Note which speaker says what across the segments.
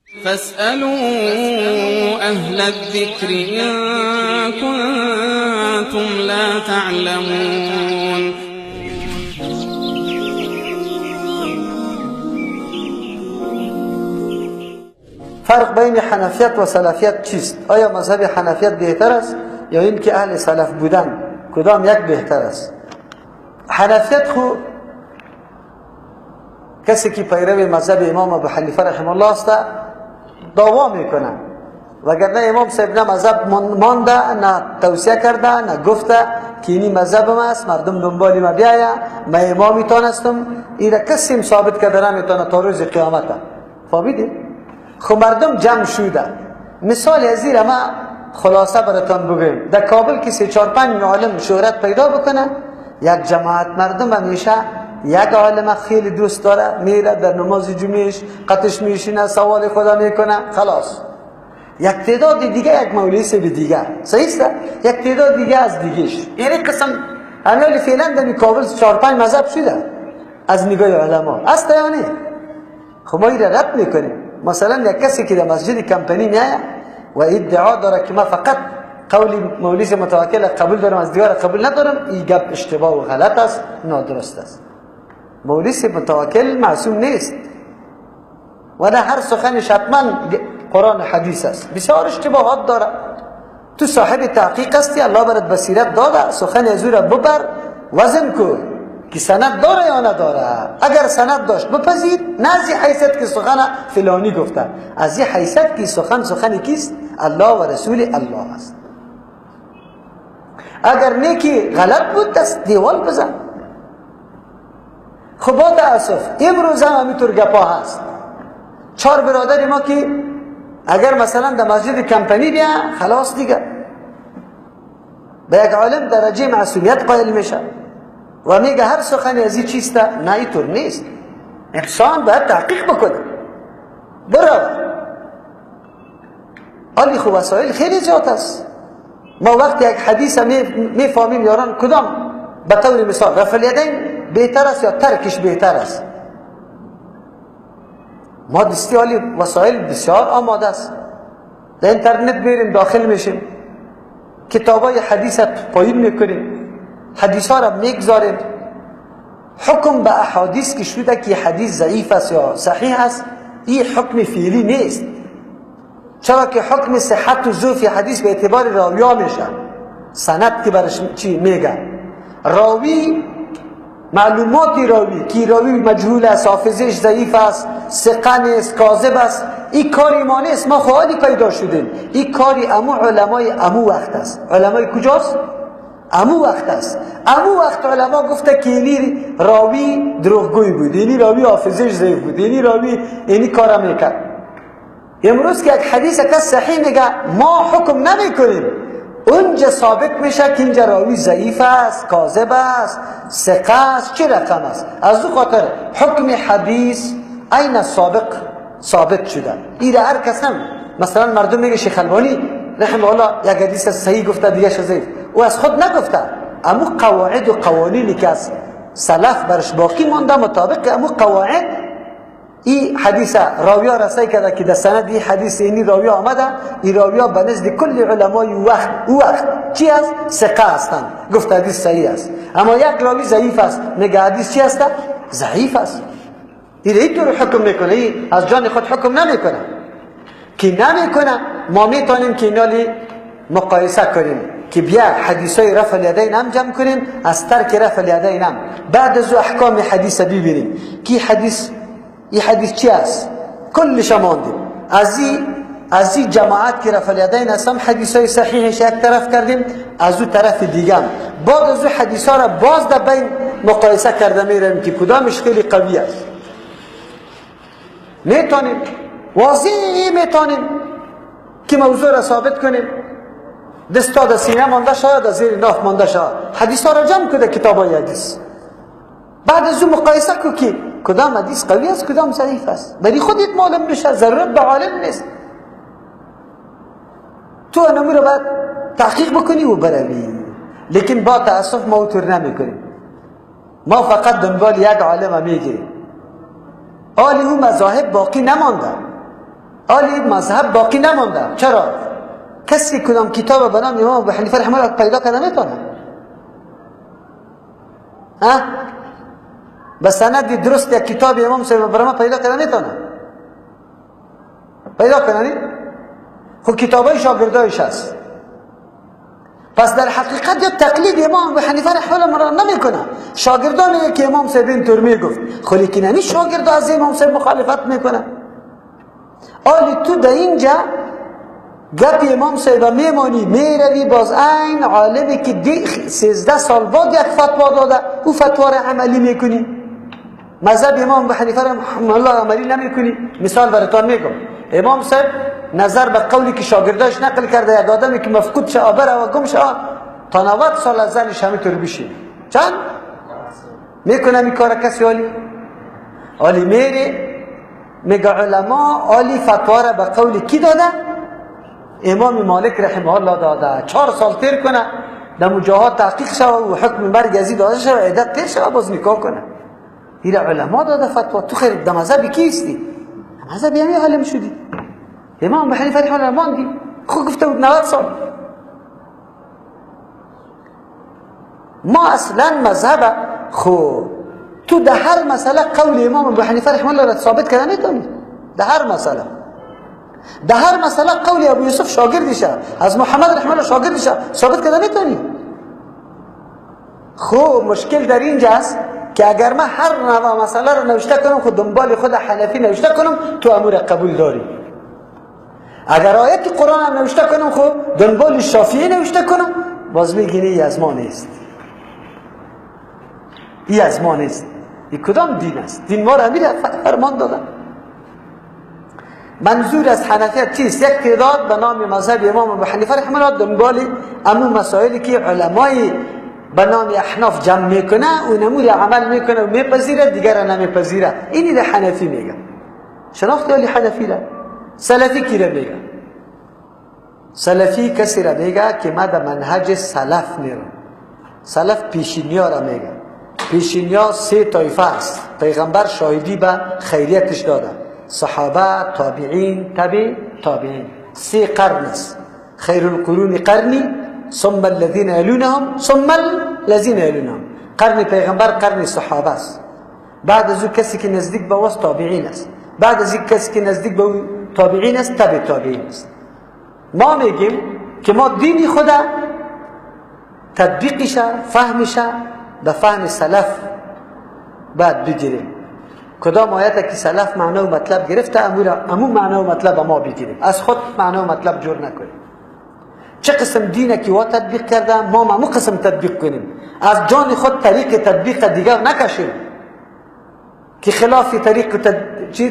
Speaker 1: فاسألوا أهل الذكر إن كنتم لا تعلمون.
Speaker 2: فرق بین حنفیت و سلفیت چیست؟ آیا مذهب حنفیت بهتر است یا اینکه اهل سلف بودن کدام یک بهتر است؟ حنفیت خو کسی که پیرو مذهب امام ابو حنیفه رحمه الله است دعوا میکنه، وگرنه امام صاحب نه مذهب مانده، نه توصیه کرده، نه گفته که اینی مذهب ما است، مردم دنبال ما بیاید، ما امامیتان هستم. این کسی ثابت کرده نمیتونه تا روز قیامت. فهمیدی؟ خب مردم جمع شده. مثال از این ما خلاصه براتان بگویم. در کابل که 3 4 5 عالم شهرت پیدا بکنه، یک جماعت مردم همیشه یک عالم خیلی دوست داره، میره در نماز جمعهش قطش میشینه، سوال خدا میکنه، خلاص. یک تعداد دیگه یک مولوی به دیگه، صحیح است؟ یک تعداد دیگه از دیگهش. یعنی قسم همین فعلا در کابل 4 5 مذهب شده از نگاه علما است. یعنی خب ما این رد میکنیم. مثلا یک کسی که در مسجد کمپنی میایه و ادعا داره که ما فقط قول مولوی متوکل قبول دارم، از دیگر قبول ندارم، این گپ اشتباه و غلط است، نادرست است. مولوی متوکل معصوم نیست و نه هر سخنش حتما قرآن حدیث است. بسیار اشتباهات داره. تو صاحب تحقیق هستی، الله برات بصیرت داده، سخن از او را ببر، وزن کن که سند داره یا نداره. اگر سند داشت بپذیر، نه از این حیثیت که سخن فلانی گفته، از این حیثیت که سخن سخن کیست؟ الله و رسول الله است. اگر نیکی غلط بود دست دیوال بزن. خب با تاسف امروز هم همینطور گپا هست. 4 برادر ما که اگر مثلا در مسجد کمپنی بیا، خلاص دیگه به یک عالم درجه معصومیت قائل میشه و میگه هر سخنی از این چیست. نه اینطور نیست. انسان باید تحقیق بکنه. برو علی خب وسایل خیلی زیاد است. ما وقتی یک حدیث میفهمیم یاران کدام به طور مثال رفع الیدین بهتر است یا ترکش بهتر است، ما دستی عالی وسایل بسیار آماده است. در اینترنت میریم داخل میشیم، کتابای حدیث پایین میکنیم، حدیث ها را میگذاریم، حکم به احادیث که شده که حدیث ضعیف است یا صحیح است، این حکم فعلی نیست. چرا که حکم صحت و ضعف حدیث به اعتبار راویا میشه، سند که برش چی میگه، راوی معلومات راوی که راوی مجهول است، حافظش ضعیف است، ثقه نیست، کاذب است، این کاری ما نیست. ما خواهی پیدا شدیم، این کاری امو علمای امو وقت است. علمای کجاست؟ امو وقت است. امو وقت علما گفته که اینی راوی دروغگوی بود، اینی راوی حافظش ضعیف بود، اینی راوی اینی کارا میکرد. امروز که یک حدیث کس صحیح میگه ما حکم نمیکنیم، اونجا ثابت میشه که اینجا راوی ضعیف است، کاذب است، ثقه است، چه رقم است. از او خاطر حکم حدیث عین سابق ثابت شده. این هر کس هم مثلا مردم میگه شیخ البانی رحمه الله یک حدیث صحیح گفته دیگه ضعیف، او از خود نگفته. امو قواعد و قوانینی که از سلف برش باقی مانده مطابق امو قواعد این حدیث راویا رسای کرده که در سند این حدیث اینی راویا آمده، این راویا به نزد کل علمای وقت او وقت چی است؟ ثقه هستند، گفت حدیث صحیح است. اما یک راوی ضعیف است، میگه حدیث چی است؟ ضعیف است. این اینطور حکم میکنه، این از جان خود حکم نمیکنه. که نمیکنه ما میتونیم که اینالی مقایسه کنیم که بیا حدیث های رفع الیدین هم جمع کنیم، از ترک رفع الیدین هم بعد از احکام حدیث ببینیم که حدیث این حدیث چی است؟ کلش ماندیم. از این جماعت که رفع الیدین هستم حدیث های صحیحش یک طرف کردیم، از او طرف دیگه هم بعد از او حدیث ها را باز در بین مقایسه کرده میریم که کدامش خیلی قوی است. میتونیم واضح میتونیم که موضوع را ثابت کنیم. دستا در سینه مانده شد، در زیر ناف مانده شد، حدیث ها را جمع کنه کتاب های حدیث، بعد از او مقایسه کو که کدام حدیث قوی است کدام ضعیف است. برای خودت معلوم میشه، ضرورت به عالم نیست. تو انمو را باید تحقیق بکنی و بروی. لیکن با تاسف ما اوتر نمیکنیم. ما فقط دنبال یک عالم میگیریم. آلی او مذاهب باقی نمانده. آلی مذهب باقی نمانده. چرا؟ کسی کدام کتاب به نام امام ابو حنیفه رحمه الله پیدا کرده نمیتونه. ها؟ به سند درست یک کتاب امام صاحب برای ما پیدا کرده نمیتونه. پیدا کنه؟ خب کتابای شاگردایش هست. پس در حقیقت یا تقلید امام ابو حنیفه رحمه الله را نمیکنه. شاگردان میگه که امام صاحب اینطور میگفت، خب لیکن همین شاگرد از امام صاحب مخالفت میکنه. آلی تو در اینجا گپ امام صاحب میمانی، میروی باز این عالمی که 13 سال بعد یک فتوا داده، او فتوا را عملی میکنی. مذهب امام ابو حنیفه رحمه الله عملی نمیکنی. مثال براتون میگم، امام صاحب نظر به قولی که شاگرداش نقل کرده، یک آدمی که مفقود شه بره و گم شه تا 90 سال از زنش همینطور بشینه. چند میکنه این کار کسی؟ آلی میره میگه علما آلی فتوا را به قول کی داده؟ امام مالک رحمه الله داده. 4 سال تیر کنه، در مجاهات تحقیق شوه و حکم مرگ ازی داده شوه، عدت تیر شوه، باز نکاح کنه. این علما داده فتوا. تو خیر در مذهب کیستی؟ مذهب یعنی عالم شدی. امام ابو حنیفه رحمه الله ماندی، خود گفته بود 90 سال. ما اصلا مذهب خو تو در هر مسئله قول امام ابو حنیفه رحمه الله را ثابت کرده نمیتونی. در هر مسئله، در هر مسئله قول ابو یوسف شاگردشه، از محمد رحمه الله شاگردشه، ثابت کرده نمیتونی. خو مشکل در اینجاست که اگر من هر نوع مسئله رو نوشته کنم، خود دنبال خود حنفی نوشته کنم، تو امور قبول داری. اگر آیت قرآن هم نوشته کنم، خب دنبال شافعی نوشته کنم، باز میگی ای از ما نیست، ای از ما نیست. این کدام دین است؟ دین ما را امیر فرمان دادن. منظور از حنفیت چیست؟ یک تعداد به نام مذهب امام ابو حنیفه رحمه الله دنبال امو مسائلی که علمای به نام احناف جمع میکنه و نمور عمل میکنه و میپذیره، دیگر را نمیپذیره. اینی در حنفی میگه. شناخت ولی حنفی را؟ سلفی کی را میگه؟ سلفی کسی را میگه که ما در منهج سلف میرم. سلف پیشینیا را میگه. پیشینیا 3 طایفه است. پیغمبر شاهدی به خیریتش داده: صحابه، تابعین، تبع تابعین. 3 قرن است. خیر القرون قرنی، ثم الذين يلونهم، ثم الذين يلونهم. قرن پیغمبر قرن صحابه است. بعد از او کسی که نزدیک به واس تابعین است. بعد از این کسی که نزدیک به او تابعین است، تبع تابعین است. ما میگیم که ما دینی خدا تطبیقش، فهمش به فهم سلف باید بگیریم. کدام آیت که سلف معنا و مطلب گرفته، امو معنا و مطلب ما بگیریم، از خود معنا و مطلب جور نکنیم. چه قسم دینه که وا تطبیق کرده، ما امو قسم تطبیق کنیم، از جان خود طریق تطبیق دیگر نکشیم که خلاف طریق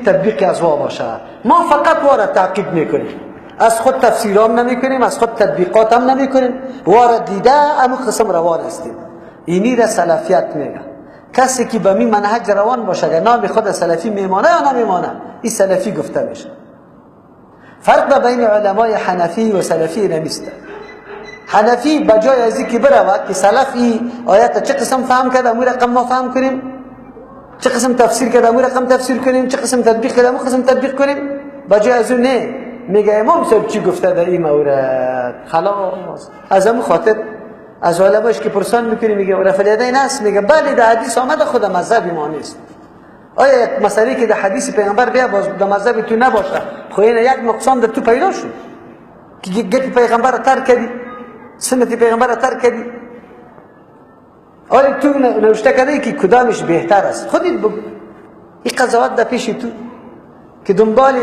Speaker 2: تطبیق از وا باشه. ما فقط وا را تعقیب میکنیم، از خود تفسیرام نمیکنیم، از خود تطبیقات هم نمیکنیم، وا را دیده امو قسم روان هستیم. اینی را سلفیت میگه. کسی که به می منهج روان باشه، اگر نام خود سلفی میمانه یا نمیمانه، این سلفی گفته میشه. فرق بین علمای حنفی و سلفی نمیست. حنفی بجای از اینکه برود که سلفی آیت چه قسم فهم کرده، امو رقم ما فهم کنیم، چه قسم تفسیر کرده، امو رقم تفسیر کنیم، چه قسم تطبیق کرده، امو قسم تطبیق کنیم، بجای از اون نه، میگه امام صاحب چی گفته در این مورد، خلاص. از امو خاطر از علماش که پرسان میکنی، میگه رفع الیدین است، میگه بله در حدیث آمده، خود مذهب ما نیست. آیا یک مسئله که در حدیث پیغمبر بیا باز در مذهب تو نباشه، خو این یک نقصان در تو پیدا شد که گپی پیغمبر را ترک کردی، سنت پیغمبر را ترک کردی. آیا تو نوشته کرده که کدامش بهتر است؟ خودت بگو. این قضاوت در پیش تو که دنبال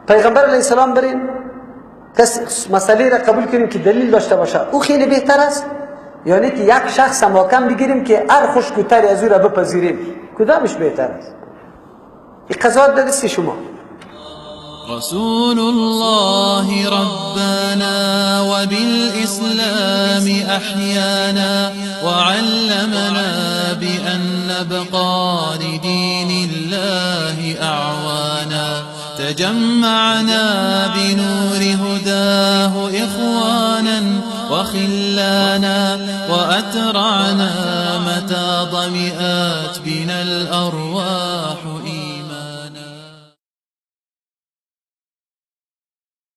Speaker 2: پیغمبر علیه السلام برین، کس مسئله را قبول کنیم که دلیل داشته باشه، او خیلی بهتر است، یعنی که یک شخص محکم بگیریم که هر خشک‌تری از او را بپذیریم، کدامش بهتر است؟ این قضاوت در دست شما.
Speaker 3: رسول الله ربنا وبالإسلام أحيانا وعلمنا بأن نبقى لدين الله أعوانا تجمعنا بنور هداه إخوانا وخلانا وأترعنا متى ضمئات بنا الأرواح.